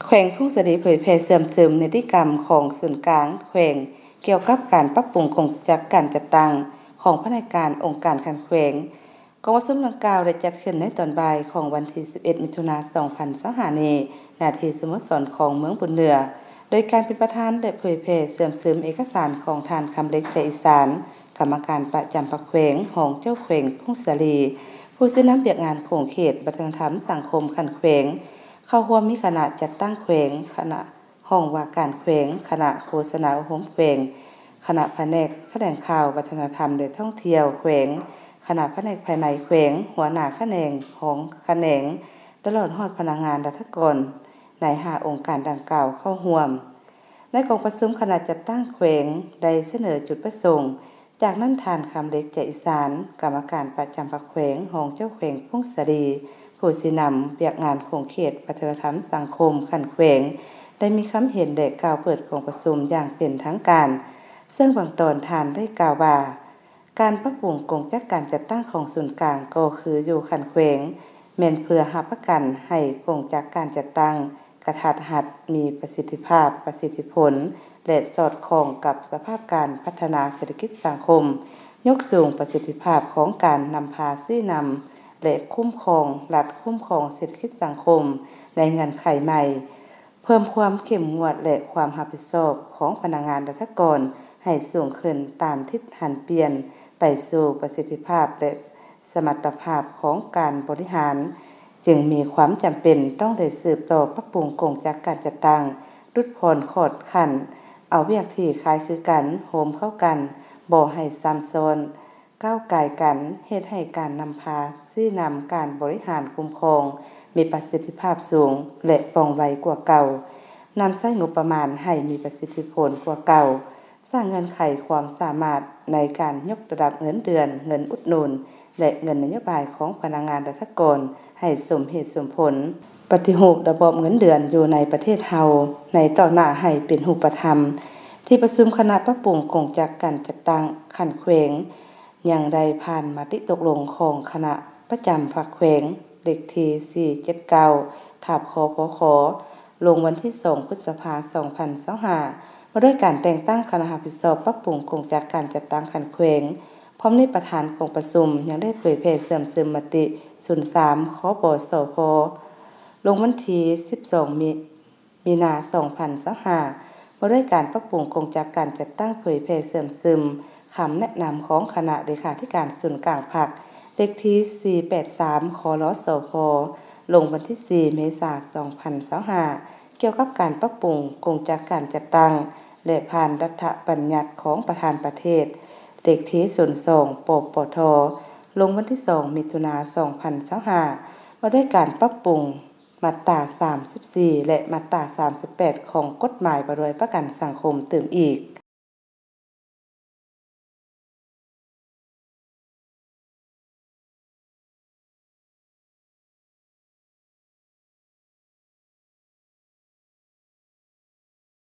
ແຂວງຜົ້ງສາລີເຜີຍແຜ່ເຊື່ອມຊຶມນິຕິກຳຂອງສູນກາງແຂວງ ກ່ຽວກັບການປັບປຸງກົງຈັກການຈັດຕັ້ງຂອງພະແນກການອົງການຂັ້ນແຂວງ. ກອງປະຊຸມດັ່ງກ່າວໄດ້ຈັດຂຶ້ນໃນຕອນບ່າຍຂອງວັນທີສິບເອັດ ມິຖຸນາ ສອງພັນຊາວຫ້ານີ້ ນາທີ່ສະໂມສອນຂອງເມືອງບຸນເໜືອ ໂດຍການເປັນປະທານ ແລະ ເຜີຍແຜ່ເຊື່ອມຊຶມເອກະສານຂອງທ່ານ ຄຳເລັກ ໃຈອີສານ ກຳມະການປະຈຳພັກແຂວງ, ຮອງເຈົ້າແຂວງຜົ້ງສາລີ, ຜູ້ຊີ້ນຳວຽກງານຂົງເຂດວັດທະນະທຳສັງຄົມຂັ້ນແຂວງ. ເຂົ້າຮ່ວມມີຄະນະຈັດຕັ້ງແຂວງ, ຄະນະຫ້ອງວ່າການແຂວງ, ຄະນະໂຄສະນາອົບຮົມແຂວງ, ຄະນະພະແນກຖະແຫຼງຂ່າວ, ວັດທະນະທຳ ແລະ ທ່ອງທ່ຽວແຂວງ, ຄະນະພະແນກພາຍໃນແຂວງ, ຫົວໜ້າຂະແໜງ, ຮອງຂະແໜງ, ຕະຫຼອດຮອດພະນັກງານລັດຖະກອນໃນຫ້າອົງການດັ່ງກ່າວເຂົ້າຮ່ວມ. ໃນກອງປະຊຸມ, ຄະນະຈັດຕັ້ງແຂວງໄດ້ສະເໜີຈຸດປະສົງ. ຈາກນັ້ນ, ທ່ານ ຄຳເລັກ ໃຈອີສານ ກຳມະການປະຈຳພັກແຂວງ, ຮອງເຈົ້າແຂວງຜົ້ງສາລີ, ຜູ້ຊີ້ນຳວຽກງານຂົງເຂດວັດທະນະທຳສັງຄົມຂັ້ນແຂວງ ໄດ້ມີຄຳເຫັນ ແລະ ກ່າວເປີດກອງປະຊຸມຢ່າງເປັນທາງການ, ເຊິ່ງບາງຕອນທ່ານໄດ້ກ່າວວ່າ ການປັບປຸງກົງຈັກການຈັດຕັ້ງຂອງສູນກາງກໍຄືຢູ່ຂັ້ນແຂວງ ແມ່ນເພື່ອຮັບປະກັນໃຫ້ກົງຈັກການຈັດຕັ້ງກະທັດຮັດ, ມີປະສິດທິພາບ, ປະສິດທິຜົນ ແລະ ສອດຄ່ອງກັບສະພາບການພັດທະນາເສດຖະກິດສັງຄົມ, ຍົກສູງປະສິດທິພາບຂອງການນຳພາຊີ້ນຳ ແລະ ຄຸ້ມຄອງ, ລັດຄຸ້ມຄອງເສດຖະກິດສັງຄົມໃນເງື່ອນໄຂໃໝ່. ເພີ່ມຄວາມເຂັ້ມງວດ ແລະ ຄວາມຮັບຜິດຊອບຂອງພະນັກງານລັດຖະກອນໃຫ້ສູງຂຶ້ນຕາມທິດຫັນປ່ຽນໄປສູ່ປະສິດທິພາບ ແລະ ສະມັດຕະພາບຂອງການບໍລິຫານ, ຈຶ່ງມີຄວາມຈຳເປັນຕ້ອງໄດ້ສືບຕໍ່ປັບປຸງກົງຈັກການຈັດຕັ້ງ, ຫຼຸດຜ່ອນຂອດຂັ້ນ, ເອົາວຽກທີ່ຄ້າຍຄືກັນໂຮມເຂົ້າກັນ, ບໍ່ໃຫ້ຊ້ຳຊ້ອນ, ກ້າວກາຍກັນ ເຮັດໃຫ້ການນຳພາຊີ້ນຳການບໍລິຫານຄຸ້ມຄອງມີປະສິດທິພາບສູງ ແລະ ວ່ອງໄວກວ່າເກົ່າ, ນຳໃຊ້ງົບປະມານໃຫ້ມີປະສິດທິຜົນກວ່າເກົ່າ, ສ້າງເງື່ອນໄຂຄວາມສາມາດໃນການຍົກລະດັບເງິນເດືອນ, ເງິນອຸດໜູນ ແລະ ເງິນນະໂຍບາຍຂອງພະນັກງານລັດຖະກອນໃຫ້ສົມເຫດສົມຜົນ, ປະຕິຮູບລະບອບເງິນເດືອນຢູ່ໃນປະເທດເຮົາໃນຕໍ່ໜ້າໃຫ້ເປັນຮູບປະທຳ. ທີ່ປະຊຸມຄະນະປັບປຸງກົງຈັກການຈັດຕັ້ງຂັ້ນແຂວງ ຍັງໄດ້ຜ່ານມະຕິຕົກລົງຂອງຄະນະປະຈຳພັກແຂວງ ເລກທີສີ່ເຈັດເກົ້າ ທັບ ຄພຂ ລົງວັນທີສອງ ພຶດສະພາ ສອງພັນຊາວຫ້າ ວ່າດ້ວຍການແຕ່ງຕັ້ງຄະນະຮັບຜິດຊອບປັບປຸງກົງຈັກການຈັດຕັ້ງຂັ້ນແຂວງ. ພ້ອມນີ້ປະທານກອງປະຊຸມຍັງໄດ້ເຜີຍແຜ່ເຊື່ອມຊຶມມະຕິສູນສາມ ຄປສພ ລົງວັນທີສິບສອງ ມິ ມີນາ ສອງພັນຊາວຫ້າ ວ່າດ້ວຍການປັບປຸງກົງຈັກການຈັດຕັ້ງເຜີຍແຜ່ເຊື່ອມຊຶມຄຳແນະນຳຂອງຄະນະເລຂາທິການສູນກາງພັກ ເລກທີສີ່ແປດສາມ ຄລສພ ລົງວັນທີສີ່ ເມສາ ສອງພັນຊາວຫ້າ ກ່ຽວກັບການປັບປຸງກົງຈັກການຈັດຕັ້ງ ແລະ ຜ່ານລັດຖະບັນຍັດຂອງປະທານປະເທດ ເລກທີສູນສອງ ປປທ ລົງວັນທີສອງ ມິຖຸນາ ສອງພັນຊາວຫ້າ ວ່າດ້ວຍການປັບປຸງ ມາດຕາສາມສິບສີ່ ແລະ ມາດຕາສາມສິບແປດ ຂອງກົດໝາຍວ່າດ້ວຍປະກັນສັງຄົມຕື່ມອີກ.